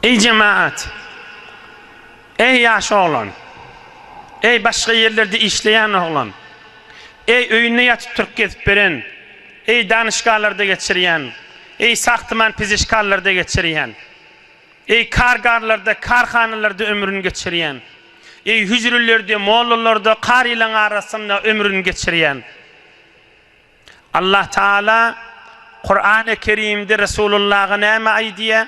Eý jemaat! Eý ýaş oglan! Eý başga ýerlerde işleýän oglan! Eý öýünde ýatyp turup gezip beren! Eý danyşgalarda geçirýän! Eý sahtyman pizişkallarda geçirýän! Eý kargarlarda, karhanalarda ömrüni geçirýän! Eý hüjrelerde, mollalarda, karylaň arasynda ömrüni geçirýän! Allah Taala Kurany Kerimde Resulullaha näme aýdýar?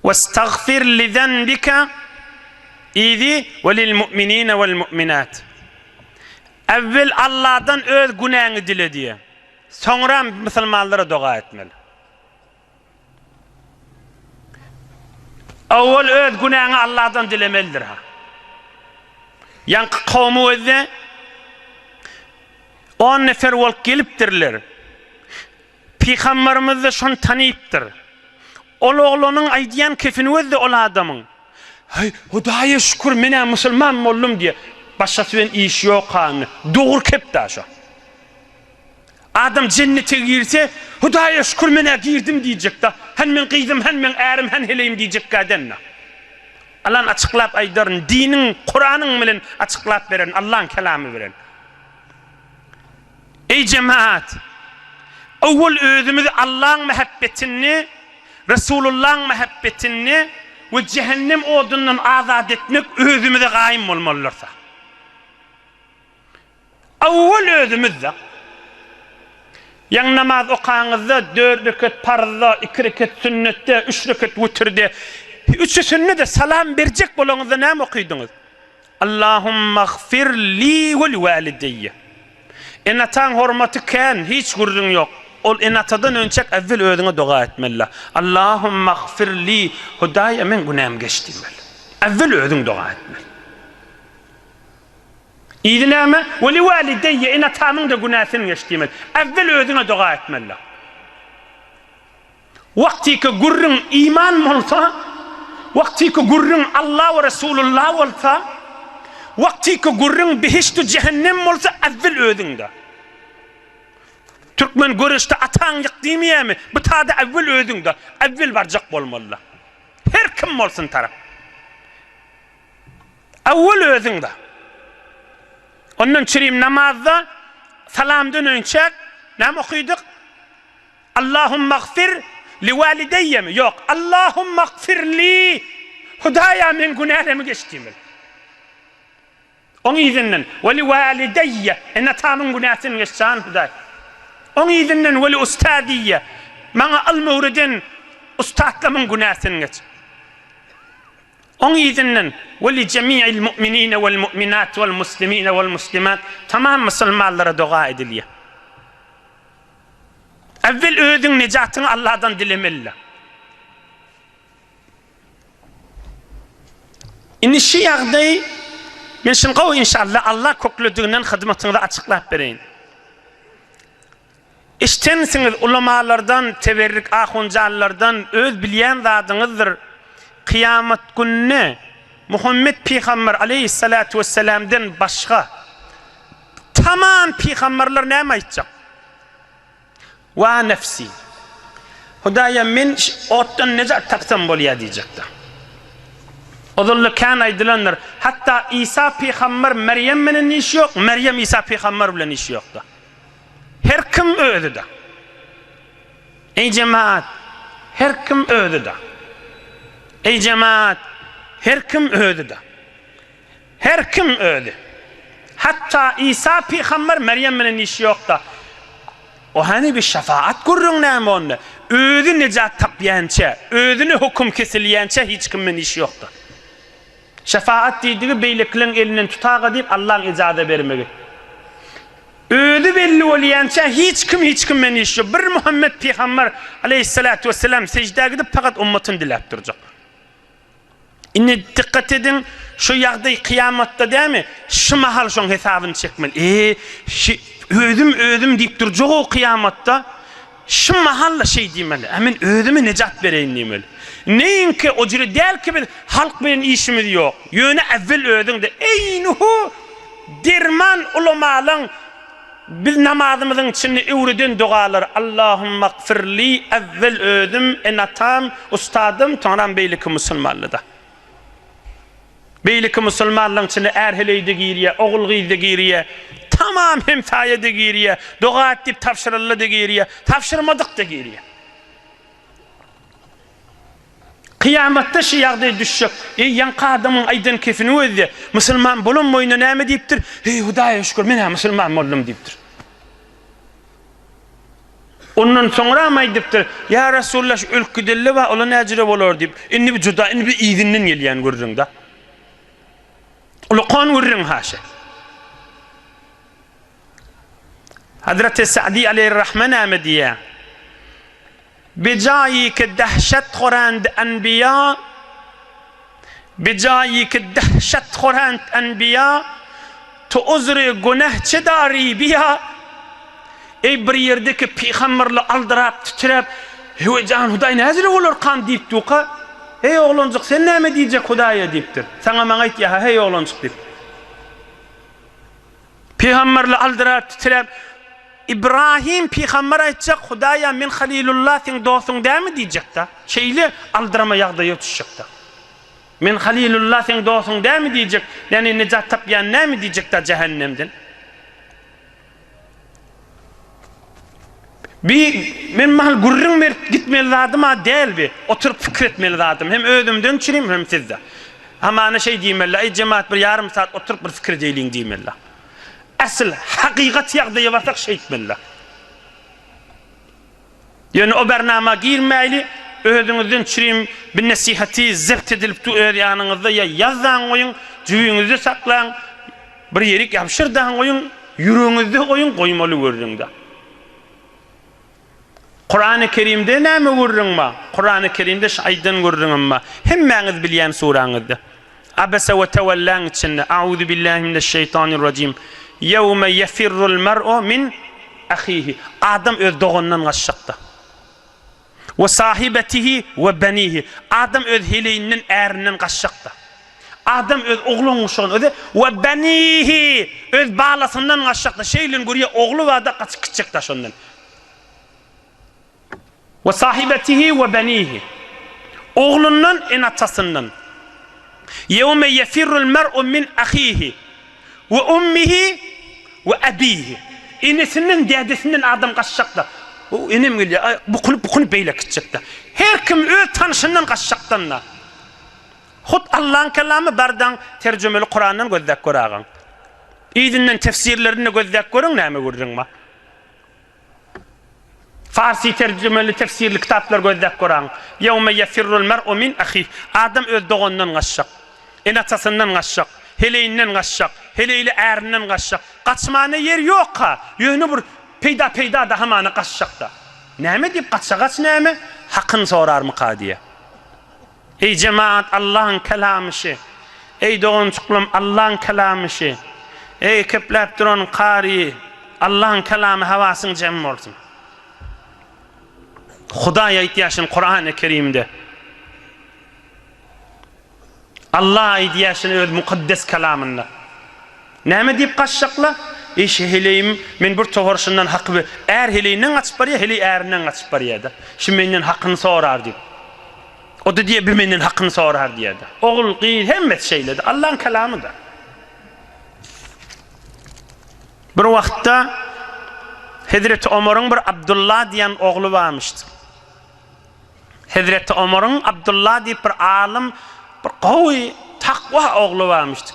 Westagfir lizenbika yzy we lil mu'minine wal mu'minat. Äwwel Allahdan öz günäňi dile diýýär. Soňra musulmanlara doga etmeli. Owal öz günäňi Allahdan dilemelidir ha. Ýaňky kowmy özde on nefer bolup gelipdirler. Pygamberimiz-de şony tanypdyr. Ol oglanyň aýdýan kefini gözde ol adamyň. Haý, Hudaýa şükür, men-ä musulman boldum diýýär. Başgasy bilen işi ýok ha indi. Dogry kep-dä şo. Adam jennete girse, Hudaýa şükür men-ä girdim diýjek-dä. Hany meň gyzym, hany meň ärim, hany heleýim diýjekkä däl-dä. Alan açyklap aýdaryn, diniň, Kuranyň bilen açyklap bererin, Allaň kelamy bilen. Eý jemaat! Owwal özümizi Allaň mähebbetinde, Resulullaň mähebbetinde we jähennem odundan azat etmek özümize gaýym bolmalydyrsa. Owwal özümizde. Ýaňy namaz okaňyzda dört reket parzda, iki reket sünnetde, üç reket witrde, üçüsinde-de salam berjek bolaňyzda näme okydyňyz? Allahumagfir li we li walideýe. Ene-ataň hormaty kän, hiç gürrüň ýok. Ol ene-atadan önçäk äwwel özüňe doga etmeli. Allahumagfir li, Hudaýa meň günämi geç diýmeli. Äwwel özüň doga etmeli. Yzy näme? We li walideýe, ene-atamyň-da günäsini geç diýmeli. Äwwel özüňe doga etmeli. Wagtyky gürrüň iman bolsa, wagtyky gürrüň Alla we Resulullah bolsa, wagtyky gürrüň behişt-u jähennem bolsa äwwel özüňde. Türkmen göreşde ataň ýyk diýmeýärmi? Bu tada äwwel özüňde, äwwel barjak bolmalyda. Her kim bolsun tarap. Äwwel özüňde. Ondan çürim namazda salamdan önçäk näme okydyk? Allahumagfir liwalideýýemi? Ýok. Allahumagfirli. Hudaýa meň günälerimi geç diýmeli. Oň yzyndan we liwalideýýe, ene-atamyň günäsini geç jan Hudaý. Oň yzyndan we li ustadiýýe, maňa ylm öwreden ussatlamyň günäsini geç. Oň yzyndan we li jemi'il mu'minine wal mu'minat wal muslimine wal muslimat tamam musulmanlara doga edilýär. Äwwel özüň nejatyňy Allahdan dilemeli. Indi şu ýagdaý men şuny gowy inşallah Allah köklediginden hyzmatyňyza açyklap bereýin. Eşdensiňiz ulamalardan, teberrik ahunjanlardan öz bilýän zadyňyzdyr. Kyýamat gününe Muhammet pygamber aleýhissalatu wessalamdan başga Tamam pygamberler näme aýtjak? Wa nefsi. Hudaýa men otdan nejat tapsam bolýa diýjekdi. Ozalda kän aýdylandyr. Hatda Isa pygamber Merýem bilen işi ýok, Merýem Isa pygamber bilen işi ýokdy. Her kim özüde. Eý jemaat, her kim özüde. Eý jemaat, her kim özüde. Her kim özi. Hatda Isa pygamber Merýem bilen işi ýokda. O hany bir şefaat gürrüň näme onda? Özi nejat tapýança, özüne höküm kesilýänçä hiç kim bilen işi ýokda. Şefaat diýdigi beýlekileň elinden tutaga diýip Allaň ijaza bermegi. Özi belli bolýança hiç kim hiç kim bilen işi ýok. Bir Muhammet pygamber aleýhissalatu wesselam seždä gidip fakat ummatyny diläp durjak. Indi dykgat ediň, şu ýagdaý kyýamatda dämi? Şu mahal şoň hesabyny çekmeli. E, şi özüm özüm diýip durjag-ow kyýamatda. Şu mahal-da şeý diýmeli. Ä men özüme nejat bereýin diýmeli. Neýinki o jüre däl ki biz halk bilen işimiz ýok. Ýöne äwwel özüňde. Eý, nuhu! Derman ulamalaň. biz namazymyzyň içinde öwreden dogalar Allahumagfirli äwwel özüm, ene-atam, ustadym, soňram beýleki musulmanlyda. Beýleki musulmanlaryň içine är-heleý-de girýär, ogul-gyz-da girýär, tamam hemsaýa-da girýär, doga et diýip tabşyryldy-da girýär, tabşyrmadyk-da girýär. Kyýamatda şu ýagdaý düşjek. Eý, ýaňky adamyň aýdan kefini gözle. Musulman bolan boýuna näme diýipdir? Eý, Hudaýa şükür, men-ä musulman boldum diýipdir. Ondan soňram aýdypdyr, Ýa Resulallah, şu ölüp gideli bar, ola näjüre bolar diýip. Indi bu juda, indi bu yzyndan gelýän gürrüň-dä. Ulukan gürrüň haşa. Hazreti Sa'di aleýhir-rahme näme diýýär? Bijaýy ki dehşet horand enbiýa, Bijaýy ki dehşet horand enbiýa, Tu uzry güneh çe dary biýa. Eý bir ýerdeki pygamberler aldyrap, titräp, Hewe jan Hudaý näzire bolarkam diýip duka, Eý oglanjyk sen näme diýjek Hudaýa diýipdir. Saňa maňa aýtýa-ha heý oglanjyk diýip. Pygamberler aldyrap, titräp, Ibrahim pygamber aýtjak, Hudaýa men Halilullah seň dostuň dälmi diýjek-dä. Şeýle aldyrama ýagdaýa düşjek-dä. Men Halilullah seň dostuň dälmi diýjek, ýagny nejat tapýan dälmi diýjek-dä jähennemden. Bi men mahal gürrüň berip gitmeli zadym-a däl bi. Oturyp pikir etmeli zadym. Hem özümden çürim, hem sizde. Hamana şeý diýmeli, Eý jemaat bir ýarym saat oturyp bir pikir edeýliň diýmeli. Asyl hakykat ýagdaýa barsak şeýtmeli. Ýöne o bernama girmäýli, özüňizden çürim bi nesihaty zebt edilip dur öz ýanyňyzda ýa ýazdaň goýuň, jübiňizde saklaň, bir ýerik ýapyşyrdaň goýuň, ýüregiňizde goýuň, goýmaly görüň-de. Kurany Kerimde näme gürrüň bar? Kurany Kerimde şu aýdan gürrüňim bar. Hemmäňiz bilýän suraňyzda. Abese we tewellaň içinde Auzu billahi mineşşeýtanirrajim. Ýewme ýefirrul mer'u min ahihi. Adam öz doganyndan gaçjakda. We sahibetihi we benihi. Adam öz heleýinden, ärinden gaçjakda. Adam öz oglan-uşagyny özi we benihi öz balasyndan gaçjakda. Şeýle görýär, ogly barda gaçyp gitjekda şondan. We sahibetihi we benihi. Oglundan, ene-atasyndan. Ýewme ýefirrul mer'u min ahihi we ummihi we abihi. Enesinden, dädesinden adam gaçjakda. O enem gelýär, aý, bukulyp-bukulyp beýle gitjekde. Her kim öz tanşyndan gaçjakdan-da. Hut Allaň kelamy bardaň terjümeli Kurandan gözläp gör agaň. Yzyndan tefsirlerini gözläp görüň näme gürrüň bar. Farsi terjümeli tefsirli kitaplar gözläp göräň. Ýewme ýefirrul mer'u min ahih. Adam öz doganyndan gaçjak. Ene-atasyndan gaçjak. Heleýinden gaçjak. Heleýli ärinden gaçjak. Gaçmana ýer ýok-ha. Ýöne bir peýda-peýda-da hamana gaçjak-da. Näme diýip gaça-gaç näme? Hakyny sorarmyka diýýär. Eý jemaat Allaň kelamy şi. Eý doganjyklarym Allaň kelamy şi. Eý kepläp duran kary Allaň kelamy hawasyň jem bolsun. Hudaý aýtýar şuny Kurany Kerimde. Allah aýdýar şuny öz mukaddes kelamynda. Näme diýip gaçjakla? Eý şi heleýim men bir towar şundan haky be är heleýinden gaçyp barýar heleý ärinden gaçyp barýada. Şi menden hakyny sorar diýip. O-da diýýär, bir menden hakyny sorar diýýär-de. Ogul, gyz, hemmesi şeýle-de. Allaň kelamydyr. Bir wagtda Hezreti Omaryň bir Abdylla diýen ogly barmyşdy. Hezreti Omaryň Abdylla diýip bir alym, bir gowy, takwa ogly barmyşdy.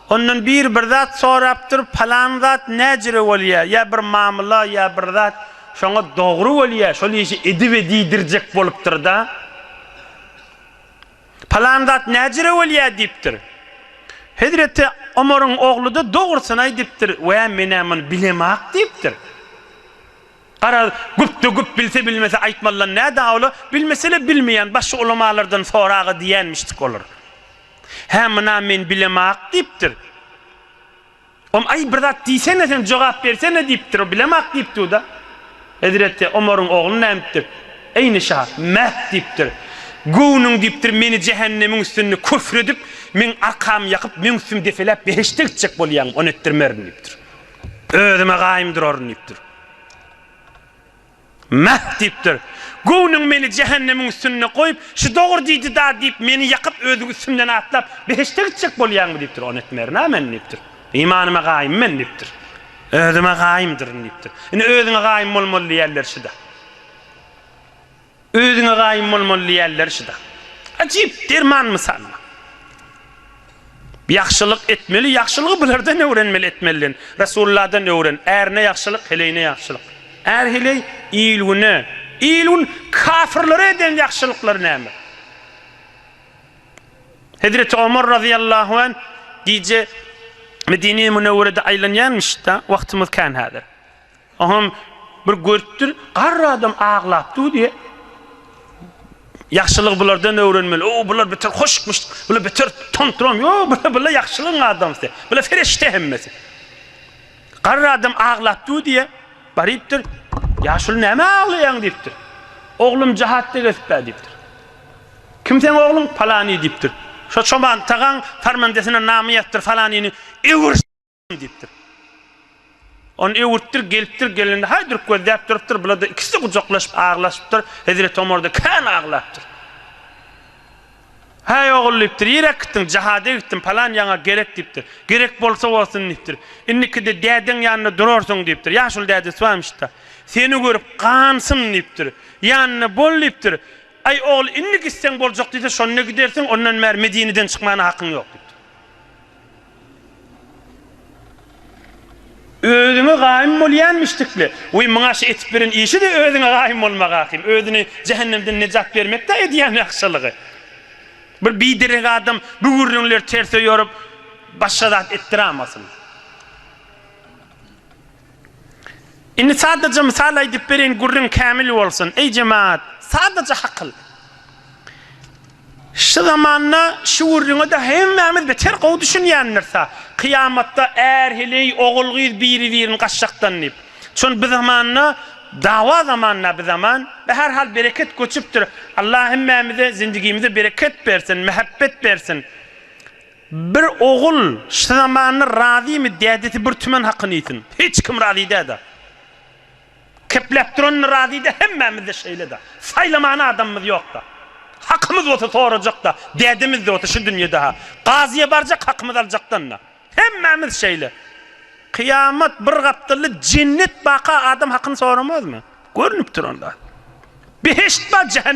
Ondan biri bir zat sorapdyr, palan zat näjüre bolýar, ýa bir mamla, ýa bir zat şoňa dogry bolýar, şol işi edibe diýdirjek bolupdyr-da. Palan zat näjüre bolýar diýipdir. Hezreti Omaryň ogly-da dogrusyny aýdypdyr, Wä, men-ä muny bilemak diýipdir. Garaz, güpde-güp bilse-bilmese aýtmalydan nä dawla, bilmese-le bilmeýän başga ulamalardan soraga diýenmişdik olar. Hä muna men bilemak diýipdir. Om aý bir zat diýsene sen jogap bersene diýipdir o bilemak diýipdiuda. Hezreti Omaryň ogly näme diýipdir? Eý nişa meh diýipdir. Göwnüň diýipdir meni jähennemiň üstünde köfredip meň arkamy ýakyp meň üstümi defeläp behişde gitjek bolýaň ony etdirmerin diýipdir. Özüme gaýym duraryn diýipdir. Mäh diýipdir. Göwnüň meni jähennemiň üstünde goýup, şu dogry diýdi-da diýip, meni ýakyp, özüň üstümden atlap, behişde gitjek bolýaňmy diýipdir. Ony etmerin-ä men diýipdir. Imanyma gaýym men diýipdir. Özüme gaýymdyryn diýipdir. Indi özüňe gaýym bolmaly diýýärler şuda. Özüňe gaýym bolmaly diýýärler şuda. Ajyp derman mysal. Ýagşylyk etmeli, ýagşylygy bulardan öwrenmeli etmeliden. Resulullahdan öwren, ärine ýagşylyk, heleýine ýagşylyk. Är heleý il-güne, il-gün kafirlere eden ýagşylyklary näme? Hezreti Omar razyýallahu anh gije Medine-i Münewwerede aýlanýarmyş-da, wagtymyz kän häzir. Oňam bir görüpdir, garry adam aglap dur diýe. Ýagşylygy bulardan öwrenmeli. O, bular beter hoşmuş, bular beter tontram. Ýok, bular, bular ýagşylygyň adamsy. Bular fereşte hemmesi. Garry adam aglap dur diýe. Barypdyr. Ýaşuly nämä aglaýaň diýipdir. Oglum jahatda gezip-ä diýipdir. Kim seň ogluň? Palany diýipdir. Şo Çoban Tagaň farmandesine nama ýazypdyr, falanyny öwür. Diýipdir. Ony öwürtdir, gelipdir, gelende haýdyryp gözläp durupdyr, bular-da ikisi-de gujaklaşyp aglaşypdyr, Hezreti Omar-da kän aglapdyr. Häý, ogul diýipdir, irek gitdiň, jahada gitdim, palan ýaňa gerek diýipdir. Gerek bolsa bolsun diýipdir. Indikide dädeň ýanynda durarsyň diýipdir. Ýaşuly dädesi barmyş-da. Seni görüp gansyn diýipdir. Ýanynda bol diýipdir. Aý, ogul, indi gitseň boljak diýse, şonda gidersiň, ondan bäri Medineden çykmana hakyň ýok diýipdir. Özüňe gaýym bolýanmyşdykly. Wiý, muňa şu etip beren işi-de özüňe gaýym bolmak ahym. Özüni jähennemden nejat bermek-dä edýän ýagşylygy. Bir biderek adam bu gürrüňleri terse ýorup, başga zat etdiramasyn. Indi sadaja mysal aýdyp bereýin, gürrüň kämil bolsun. Eý jemagat, sadaja hakyl. Şu zamanda şu gürrüňe-de hemmämiz beter gowy düşünýändiris-ä. Kyýamatda är-heleý, ogul-gyz biri-birini gaçjakdan diýip. Şon bi zamanda dawa zamanda bi zaman. Be her hal bereket göçüpdir. Allah hemmämize zindigimize bereket bersin, mähebbet bersin. Bir ogul şu zamanda razymy dädesi bir tümen hakyny iýsin. Hiç kim razy däl-de. Kepläp duranyna razyda hemmämizde şeýleda. Saýlamana adamymyz ýokda. Hakymyz bolsa sorajakda, dädemizde bolsa şu dünýede ha. Gazyýa barjak hakymyzy aljakdanda. Hemmämiz şeýle. Kyýamat bir gapdalda jennet baka adam hakyny soramazmy? Görnüp duran zat. Behişt bar jähennem.